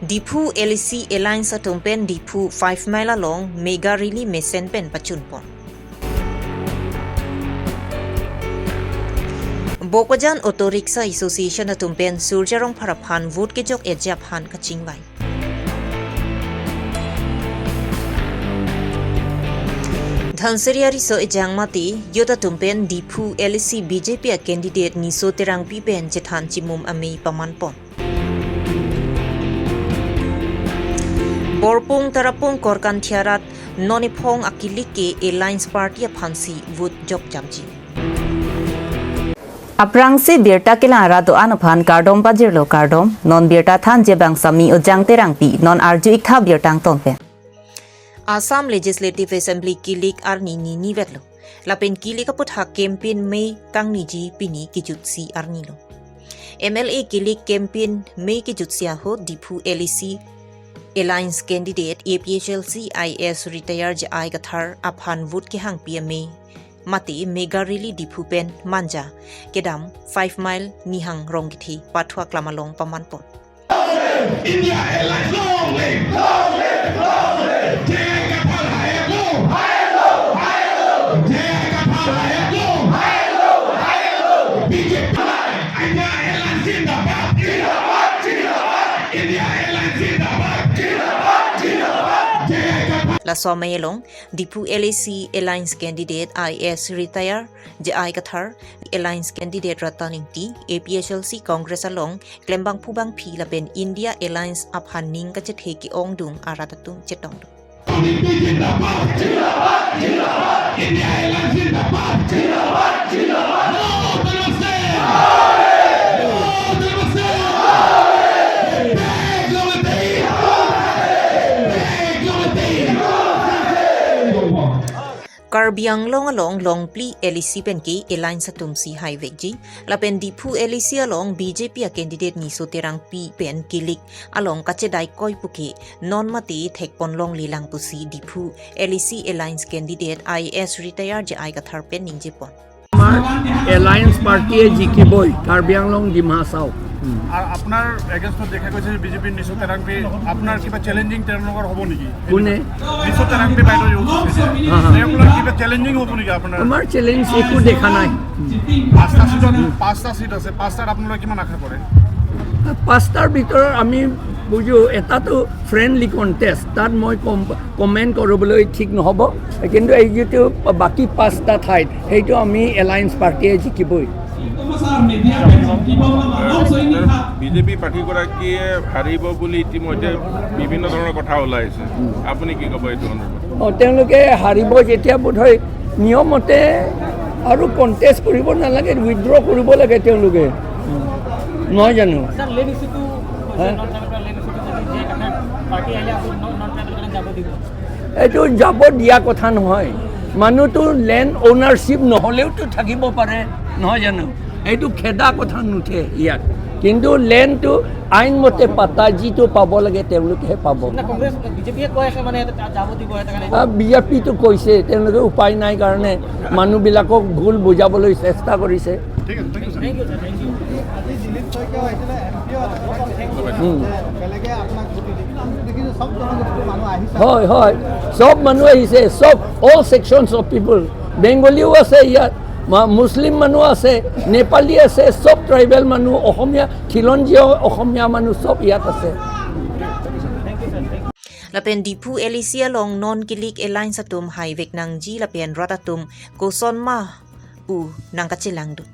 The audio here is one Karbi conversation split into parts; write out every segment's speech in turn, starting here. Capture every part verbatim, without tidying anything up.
Diphu L A C Alliance atum pen Diphu Five Mile along mega rally mesen pen pachunpon. Bokajan Auto Rickshaw Association atum pen Surjya Rongphar aphan vote kejok eje aphan kachingvai. Dhansiri ariso ejang mate youth atum pen Diphu L A C B J P a candidate Niso Terangpi pen chethan chimum amei pamanpon. Borpung Tarapung Korkanthi arat non ephong akilik ke Alliance Party aphansi vote jok jamji. Aphrangsi birta kelang arat do-an aphan kardom pajirlo kardom, non birta thanji abang Sami Ojang Terangpi, non arju iktha birta angton pen. Assam Legislative Assembly kilik arni nini vetlo. Lapen kilik aputhak campaign mei kangniji pini kejutsi arnilo. M L A kilik campaign mei kejutsi ahut Diphu L A C Alliance candidate A P H L C I A S retired J I Kathar aphan vote kehangpi amei mate mega rally Diphu pen Manja kedam Five Mile Nihang Rongkethe Pathu aklam along pamanpon. India Alliance long live! Long live! Long live! J I Kathar hai ko! Hai ko! Hai ko! J I Kathar hai ko! Hai ko! Hai ko! B J P! India Alliance zindabad! Zindabad! Zindabad! India Alliance zindabad! Zindabad! Zindabad! J I Kathar. Laso amei along Diphu L A C Alliance candidate I A S retired J I Kathar, Alliance candidate Ratan Ingti, A P H L C Congress along klembangphu bangphi lapen India Alliance aphan ning kachethe ke-ongdung arat atum chetongdun. B J P zindabad! Zindabad! Zindabad! India Alliance zindabad! Zindabad! Zindabad! No terrorist! No terrorist! Bag long the tail! Bag long the tail! Karbi Anglong along longphli L A C pen ke Alliance atumsi haivekji, lapen Diphu L A C along B J P a candidate Niso Terangpi pen kilik along kachedai koi puke non mate thekpon longlelang pusi Diphu L A C Alliance candidate I A S retired J I Kathar pen ningjepon. আমাৰ এলায়েন্স পাৰ্টিয়ে জিকিবই কাৰ্বি আংলং ডিমা হাছাও। আৰু আপোনাৰ এগেইনষ্টত দেখা গৈছে যে বিজেপিৰ নিশু তেৰাংপী, আপোনাৰ কিবা চেলেঞ্জিং তেওঁলোকৰ হ'ব নেকি? কোনে? নিশু তেৰাংপী বাইদেউ যে উঠিছে, হা, হা। তেওঁক লৈ কিবা চেলেঞ্জিং হ'ব নেকি আপোনাৰ? আমাৰ চেলেঞ্জ একো দেখা নাই। পাঁচটা ছিটত, পাঁচটা ছিট আছে, পাঁচটাত আপোনালোকে কিমান আশা কৰে? পাঁচটাৰ ভিতৰত আমি বুজো এটাতো ফ্ৰেণ্ডলি কণ্টেষ্ট, তাত মই কম কমেণ্ট কৰিবলৈ ঠিক নহ'ব, কিন্তু এই যিটো বাকী পাঁচটা ঠাইত সেইটো আমি এলায়েন্স পাৰ্টিয়ে জিকিবই। বিজেপি প্ৰাৰ্থীগৰাকীয়ে হাৰিব বুলি ইতিমধ্যে বিভিন্ন ধৰণৰ কথা ওলাইছে, আপুনি কি ক'ব এইটো সন্দৰ্ভত? অ, তেওঁলোকে হাৰিব যেতিয়া বোধহয় নিয়মমতে আৰু কণ্টেষ্ট কৰিব নালাগে, উইথড্ৰ কৰিব লাগে তেওঁলোকে, নহয় জানো? ছাৰ, লেণ্ড ইছ্যুটো কৈছে, হা? নন ট্ৰাইবেল লেণ্ড ইছ্যুটো কৈছে, যে পাৰ্টি আহিলে আকৌ নন, নন ট্ৰাইবেল কাৰণে যাব দিব। এইটো যাব দিয়া কথা নহয়। মানুহটো লেণ্ড অ'নাৰশ্বিপ নহ'লেওতো থাকিব পাৰে, নহয় জানো? এইটো খেদা কথা নুঠে ইয়াত। কিন্তু লেণ্ডটো আইন মতে পাট্টা যিটো পাব লাগে তেওঁলোকেহে পাব। না, কংগ্ৰেছ, বিজেপিয়ে কৈ আছে মানে এটা যা-, যাব দিব এটা কাৰণে। আ, বিজেপিটো কৈছে, তেওঁলোকে উপায় নাই কাৰণে মানুহবিলাকক ভুল বুজাবলৈ চেষ্টা কৰিছে। ঠিক আছে, thank you, sir. Thank you, sir, thank you. আজি দিলীপ শইকীয়াও আহিছিলে, এম পিও আহিছিলে। উম। বেলেগে আপোনাক ভোট নিদিয়ে। কিন্তু আমি দেখিছোঁ চব জনগোষ্ঠীৰ মানুহ আহিছে। হয়, হয়, চব মানুহ আহিছে, চব, all sections of people। বেংগলীও আছে ইয়াত, মা-, মুছলিম মানুহ আছে, নেপালী আছে, চব ট্ৰাইবেল মানুহ, অসমীয়া, খিলঞ্জীয়া অসমীয়া মানুহ চব ইয়াত আছে। Lapen Diphu L A C along non kilik alliance atum haivek nangji lapen rat atum koson ma pu nangkachelangdun.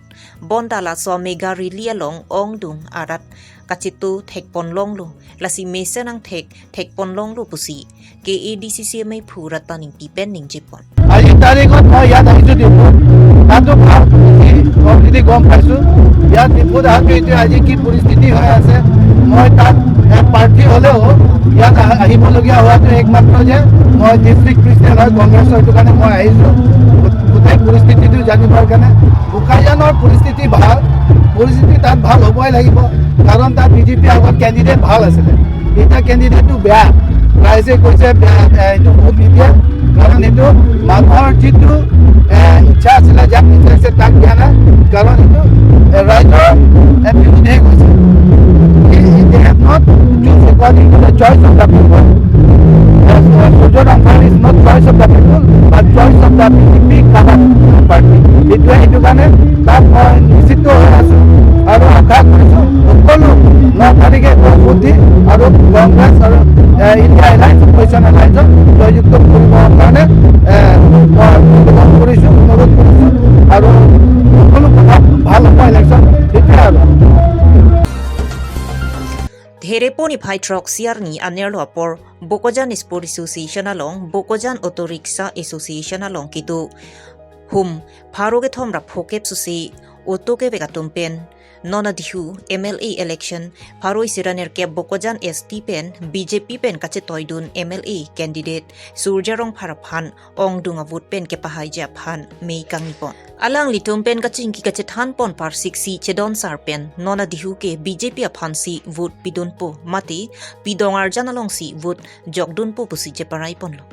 Bonta laso mega rally along ongdung arat kachetu thekpon longlo, lasi mesen angthek thekpon longlo pusi K A D C C amei phu Ratan Ingti pen ningjepon. আজি তাৰিখত মই ইয়াত আহিছোঁ ডিফুত, তাতো ভাল পৰিস্থিতি, মই যদি গম পাইছোঁ ইয়াত ডিফুত আহোঁতে এতিয়া আজি কি পৰিস্থিতি হৈ আছে, মই তাত এক প্ৰাৰ্থী হ'লেও ইয়াত আহ-, আহিবলগীয়া হোৱাটো একমাত্ৰ যে মই ডিষ্ট্ৰিক্ট প্ৰেচিডেণ্ট হয় কংগ্ৰেছৰ, সেইটো কাৰণে মই আহিছোঁ গো-, গোটেই পৰিস্থিতিটো জানিবৰ কাৰণে। বোকাজানৰ পৰিস্থিতি ভাল, পৰিস্থিতি তাত ভাল হ'বই লাগিব, কাৰণ তাত বিজেপি আগত কেণ্ডিডেট ভাল আছিলে, এতিয়া কেণ্ডিডেটটো বেয়া, ৰাইজে কৈছে বেয়া, বেয়া, এইটো ভোট নিদিয়ে, কাৰণ এইটো মানুহৰ যিটো, এ, ইচ্ছা আছিলে, যাক বিচাৰিছে তাক দিয়া নাই, কাৰণ এইটো, এ, ৰাইজৰ, এ, বিৰুদ্ধে গৈছে। They have not choose according to the মই নিশ্চিত হৈ আছো আৰু আশা কৰিছো সকলো ন তাৰিখে ভোট দি আৰু কংগ্ৰেছ আৰু, এ, ইণ্ডিয়া এলায়েন্স, অপজিশ্যন এলায়েন্সক জয়যুক্ত কৰিবৰ কাৰণে, এ, মই নিবেদন কৰিছো, অনুৰোধ কৰিছো আৰু সকলো কথা ভাল হ'ব ইলেকশ্যন, সেইটোৱে আৰু। Therepo niphai throksi arni anerlo apor Bokajan Sport Association along Bokajan Auto Rickshaw Association along kedo hum pharo kethom ra phokep susi auto kevek atum pen non adihu M L A election pharo isi ra nerkep Bokajan S T pen B J P pen kachetoidun M L A candidate Surjya Rongphar aphan ongdung avote pen kepahaiji aphan mei kangni pon. Alanglitum pen kachingki kachethan pon parsiksi chedon sar pen non adihu ke B J P aphansi vote pidunpo mate pidong arjan alongsi vote jokdunpo pusi cheparai ponlo.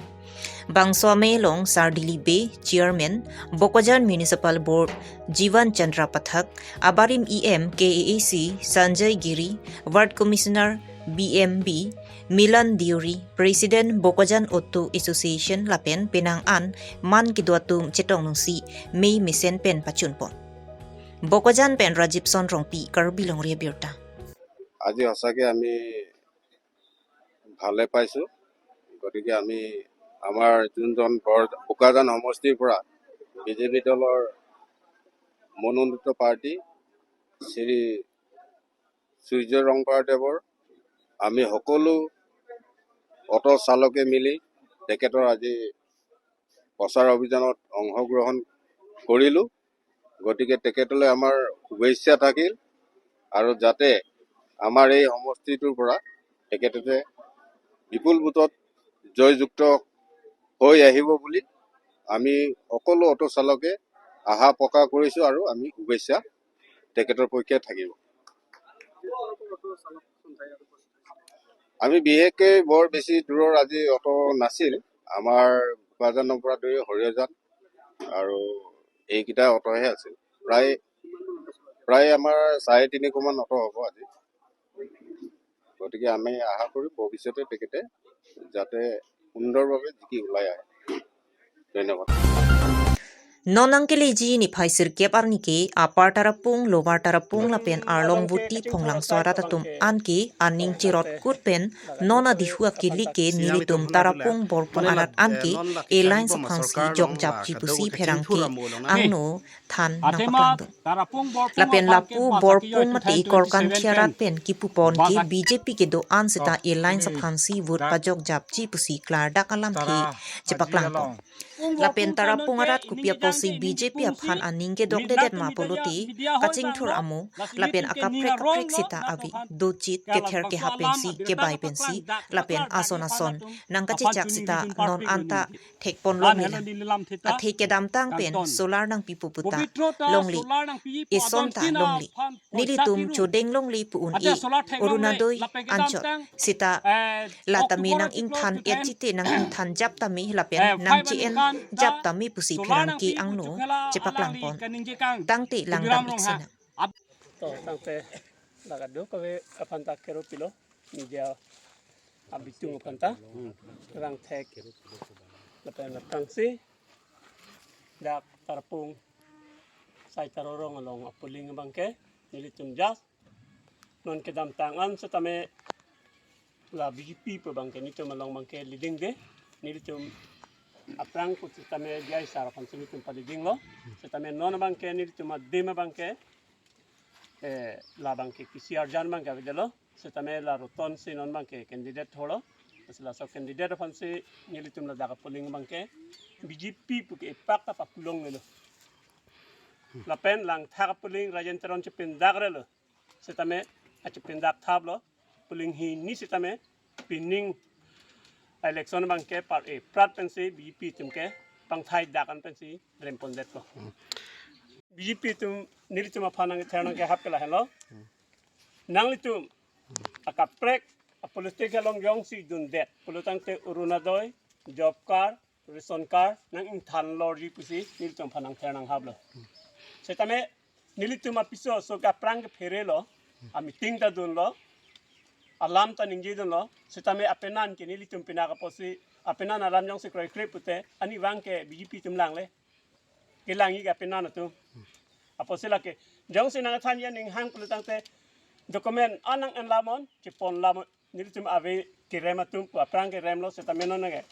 Bangso amei along Sar Dilip Bey, Chairman, Bokajan Municipal Board, Jivan Chandra Pathak, abarim E M K A A C, Sanjay Giri, Ward Commissioner B M B, Milan Deuri, President Bokajan Auto Association lapen penang an man kedo atum chetong nungsi mei mesen pen pachun pon. Bokajan pen Rajib Son Rongpi, Karbi Longri Abirta. আজি সঁচাকৈ আমি ভালে পাইছোঁ। গতিকে আমি আমাৰ যোনজন বৰ-, বোকাজান সমষ্টিৰ পৰা বিজেপি দলৰ মনোনীত প্ৰাৰ্থী শ্ৰী সূৰ্য ৰংপাৰ দেৱৰ আমি সকলো অটো চালকে মিলি তেখেতৰ আজি প্ৰচাৰ অভিযানত অংশগ্ৰহণ কৰিলোঁ। গতিকে তেখেতলৈ আমাৰ শুভেচ্ছা থাকিল আৰু যাতে আমাৰ এই সমষ্টিটোৰ পৰা তেখেতে বিপুল ভোটত জয়যুক্ত হৈ আহিব বুলি আমি সকলো অটো চালকে আশা প্ৰকাশ কৰিছোঁ আৰু আমি শুভেচ্ছা তেখেতৰ পক্ষে থাকিব। আমি বিশেষকৈ বৰ বেছি দূৰৰ আজি অটো নাছিল, আমাৰ বোকাজানৰ পৰা ধৰি হৰিয়াজান আৰু এইকেইটা অটোহে আছিল। প্ৰায়, প্ৰায় আমাৰ চাৰে তিনিশমান অটো হ'ব আজি। গতিকে আমি আশা কৰিম ভৱিষ্যতে তেখেতে যাতে সুন্দৰভাৱে জিকি ওলাই আহে। ধন্যবাদ। Non angkeleji niphai sirkep arni ke Upper Tarapung, Lower Tarapung lapen Arlong Voti Phonglangso arat atum anke aning cherot kut pen non adihu akili ke nelitum Tarapung Borpung arat anke alliance aphansi jokjapji pusi pherangke angno than nangpaklangdun. Lapen lapu Borpung mate Korkanthi arat pen kipupon ke B J P kedo-an seta alliance aphansi vote pajokjapji pusi klardak alamthe chepaklang pon. Lapen Tarapung arat kopi apotsi B J P aphan aning kedokdedet ma pulote kachingthur amo lapen akaprek kaprek seta ave, dochit kether kehap pensi kebai pensi lapen ason ason nangkachechak seta non anta thekpon longle lang. Athe kedamtang pen solar nangpipo puta longle, eson ta longle. Nelitum chodeng longle pu un-e, Orunodoi anchot. Seta la tame nang-ingthan-et chite nang-ingthanjap tame lapen nang-che-enjap tame pusi pherangke angno chepaklang pon. Tangte langdam ik sinang. To, tangte laga do kave aphan ta kero pilo, media abitung aphan ta, rang thek, lapen aphrangsi, dak Tarapung, Sai Tarorong along a-polling abangke, nelitum just, non kedamtang an setame, la B J P pu abangke, nelitum along abangke leading de, nelitum aphrang kut setame, B I sir aphan si nelitum pa-leading lo, setame non abangke, nelitum adim abangke, eh, labangke P C R jan abangke avedetlo, setame la Roton si non abangke candidate holo, laso candidate aphansi nelitum ladak a-polling abangke B J P pu ke epak ta pakulonglelo. Lapen langthak a-polling Rajen Teron chepindakrelo, setame achepindak thaplo, polling hini setame pining election abangke par-e prat pensi B J P atum ke pangthai dak an pensi rempondetlo. B J P atum nelitum aphan nangther nangkehap ke lahenlo. Nanglitum akaprek a-politics along jongsi dundet pulo tangte Orunodoi, job card, ration card nang-ingthan lorji pusi nelitum aphan nangther nanghaplo. Setame nelitum apiso so ke aphrang kepherelo, a-meeting ta dunlo, alam ta ningjedunlo, setame apenan ke nelitum pinak apotsi, apenan alam jongsi kroikre pute, ani abangke B J P atum langle. Kelang ik apenan atum. Apotsi lake jongsi nangthan ya ning hang pulotangte document anang en lamon, chepon lamon. Nelitum ave kerem atum pu aphrang keremlo seta menon nangke.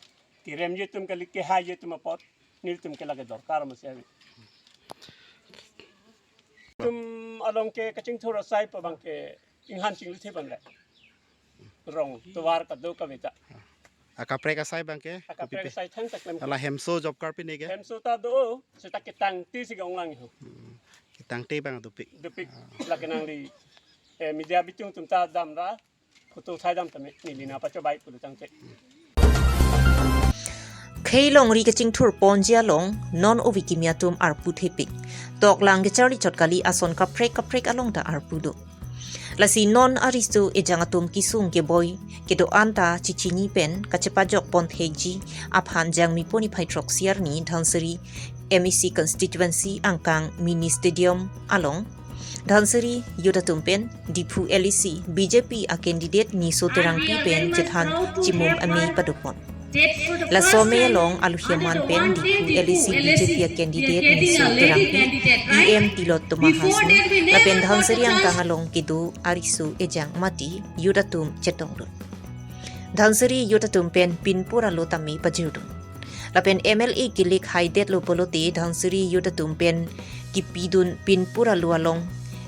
Keremji atum kali, kehaiye atum apot. Nelitum ke lake dorkar masi ave. Itum along ke kachingthur asai pa abang ke inghan chinglu the banle. Rong tovar kado kaveta. Akaprek asai abang ke? Akaprek kopipe? Asai thangta klem. Hala hemso job card pine ke? Hemso ta do, seta ketangte si ke onglang ho. Hmm. Ketangte abang dopik. Dopik. Ah. Lake nangli, eh, media bitung atum ta damra, photo thai dam tame, neli nangpachobai pulotangte. Khei longri kachingthur ponji along non ove kimi atum arpu thepik. Toklang kecharli chot kali, ason kaprek kaprek along ta arpu do. Lasi non ariso ejang atum kesung keboi kedo-an ta chechini pen kachepajok pon thekji aphan Jangmi poni phai throksi arni Dhansiri M A C constituency angkang mini stadium along Dhansiri youth atum pen Diphu L A C B J P a candidate Niso Terangpi pen chethan chimum amei padopon. Laso amei along aluhi aman pen Diphu L A C B J P a candidate Niso Terangpi, E M Tilottama Hasnu, lapen Dhansiri angkang along kedo ariso ejang mati youth atum chetongdun. Dhansiri youth atum pen pinpur alo tame pajudun. Lapen M L A kilik haidetlo pulote Dhansiri youth atum pen kipidun pinpur alo along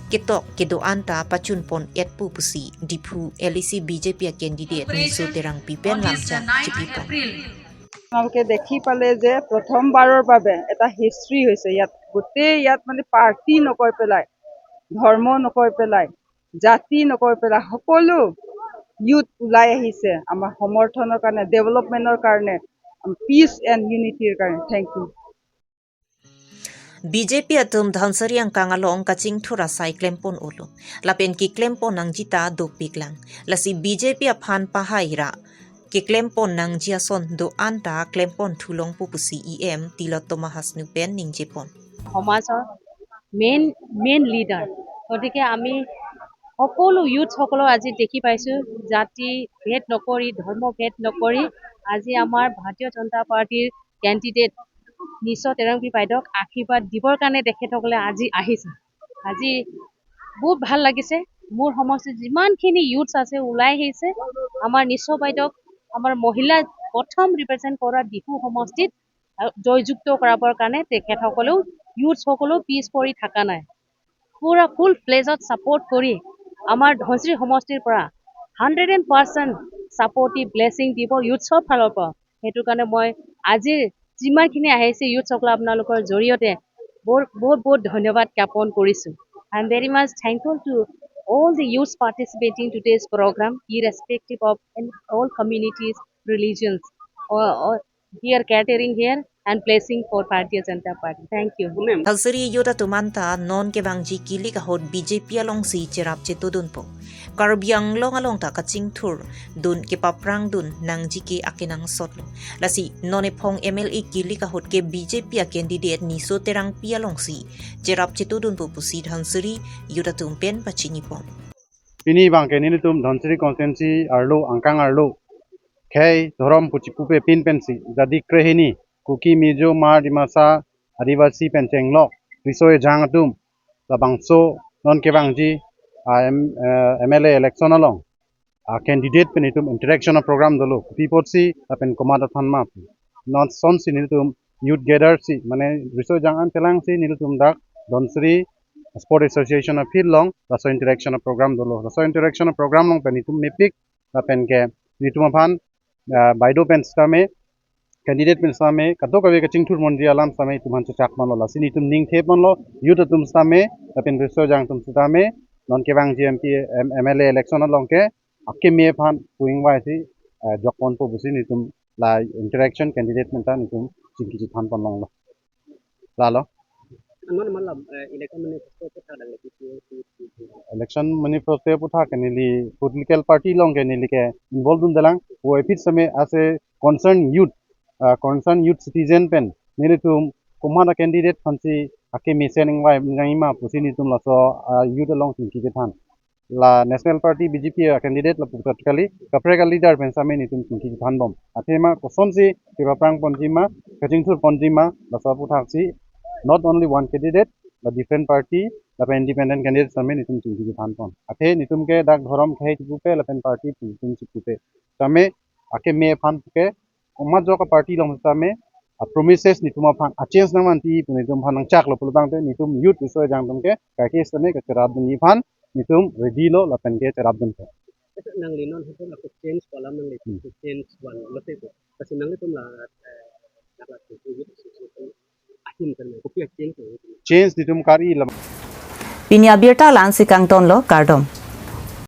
ketok kedo-an ta pachun pon etpo pusi Diphu L A C B J P a candidate Niso Terangpi pen lamchak chipipon. আপোনালোকে দেখি পালে যে প্ৰথমবাৰৰ বাবে এটা হিষ্ট্ৰী হৈছে ইয়াত। গোটেই ইয়াত মানে পাৰ্টি নকৈ পেলাই, ধৰ্ম নকৈ পেলাই, জাতি নকৈ পেলাই সকলো ইউথ ওলাই আহিছে আমাৰ সমৰ্থনৰ কাৰণে, ডেভেলপমেণ্টৰ কাৰণে, পিচ এণ্ড ইউনিটিৰ কাৰণে। Thank you. B J P atum Dhansiri angkang along kachingthur asai klempon olo. Lapen keklempon nangji ta dopiklang. Lasi B J P aphan pahai ra keklempon nangji ason do-an ta klempon thulongpo pusi E M Tilottama Hasnu pen ningjepon. সমাজৰ main main leader. গতিকে আমি সকলো ইউথসকলক আজি দেখি পাইছোঁ, জাতি ভেদ নকৰি, ধৰ্ম ভেদ নকৰি আজি আমাৰ ভাৰতীয় জনতা পাৰ্টীৰ কেণ্ডিডেট নিশ তেৰাংপী বাইদেউক আশীৰ্বাদ দিবৰ কাৰণে তেখেতসকলে আজি আহিছে। আজি বহুত ভাল লাগিছে। মোৰ সমষ্টিত যিমানখিনি ইউথছ আছে ওলাই আহিছে, আমাৰ নিশ বাইদেউক, আমাৰ মহিলা প্ৰথম ৰিপ্ৰেজেণ্ট কৰা ডিফু সমষ্টিত, আহ, জয়যুক্ত কৰাবৰ কাৰণে তেখেতসকলেও, ইউথসকলেও পিছ পৰি থকা নাই। পুৰা ফুল ফ্লেজত ছাপোৰ্ট কৰি আমাৰ ধনশিৰি সমষ্টিৰ পৰা হাণ্ড্ৰেড এণ্ড পাৰ্চেণ্ট ছাপোৰ্টিভ ব্লেছিং দিব ইউথছৰ ফালৰ পৰা। সেইটো কাৰণে মই আজি যিমানখিনি আহিছে ইউথসকলক আপোনালোকৰ জৰিয়তে বহুত বহুত বহুত ধন্যবাদ জ্ঞাপন কৰিছোঁ। I am very much thankful to all the youths participating today's program, irrespective of all communities, religions, or, or here catering here and blessing for Bharatiya Janata Party. Thank you. Dhansiri youth atum anta non kevangji kilik ahut B J P alongsi cherap chetudunpo. Karbi Anglong along ta kachingthurdun kepaprangdun nangji ke akenangsotlo. Lasi non ephong M L A kilik ahut ke B J P a candidate Niso Terangpi alongsi cherap chetudunpo pusi Dhansiri youth atum pen pachinipon. Pini abang ke nelitum Dhansiri constituency arlo, angkang arlo, khei dhorom puchipupe pin pensi, jadi krehini, Kuki, Mizo, Hmar, Dimasa, Adivasi pen chenglok riso ejang atum labangso non kevangji, ah, M-, eh, M L A election along, ah, candidate pen itum interaction a program dolo. Kopi apotsi lapen komat aphan ma, non asonsi nelitum youth gather si, mane riso ejang an chelangsi nelitum dak Dhansiri Sport Association a field along laso interaction a program dolo. Laso interaction a program along pen itum mepik lapen ke nelitum aphan, ah, baido pen sitame, candidate pen sitame, kadokave kachingthur ponji alam sitame itum aphan chechak ponlo. Lasi nelitum ning the ponlo, youth atum sitame lapen riso ejang atum sitame, non kevangji M P, M-, M L A election along ke akeme aphan pu ingvaisi, eh, jok ponpo pusi nelitum la interaction candidate pen ta nelitum chingki chethan pon longlo. Lalo. Aman malam, eh, election manifesto aphuthak dang lagi. Election manifesto aphuthak ke neli political party along ke neli ke involve dundelang. Vo aphi sitame as a concerned youth, ah, concerned youth citizen pen nelitum komat a candidate aphansi akeme si ningvai nangji ma pusi nelitum laso, ah, youth along chingki chethan. La National Party B J P a candidate lapu thatkali kaprek a leader pen sitame nelitum chingki chethan bom. Athema kosonsi kepaprang ponji ma, kachingthur ponji ma, laso aphuthaksi not only one candidate, la different party lapen independent candidate sitame netum chingki than pon. Athe netum ke dak dhorom khei chipupe lapen party pu netum chipupe. Sitame akeme aphan ke komat jok a party along sitame a promises netum aphan a change nangmanti pu netum aphan nangchaklo pulo tangte netum youth riso ejang atum ke kaike sitame kacherapdunji aphan netum ready lo lapen ke cherapdun ke. Nangli non hotel ako change ko alam nangli Hmm. change van lote ko. Kasi nanglitum la eh, la la tu tu gitu sih. Ahin kan ko pia change ko. Change netum kar-i lam. Pini abirta la-ansi kangtonlo, kardom.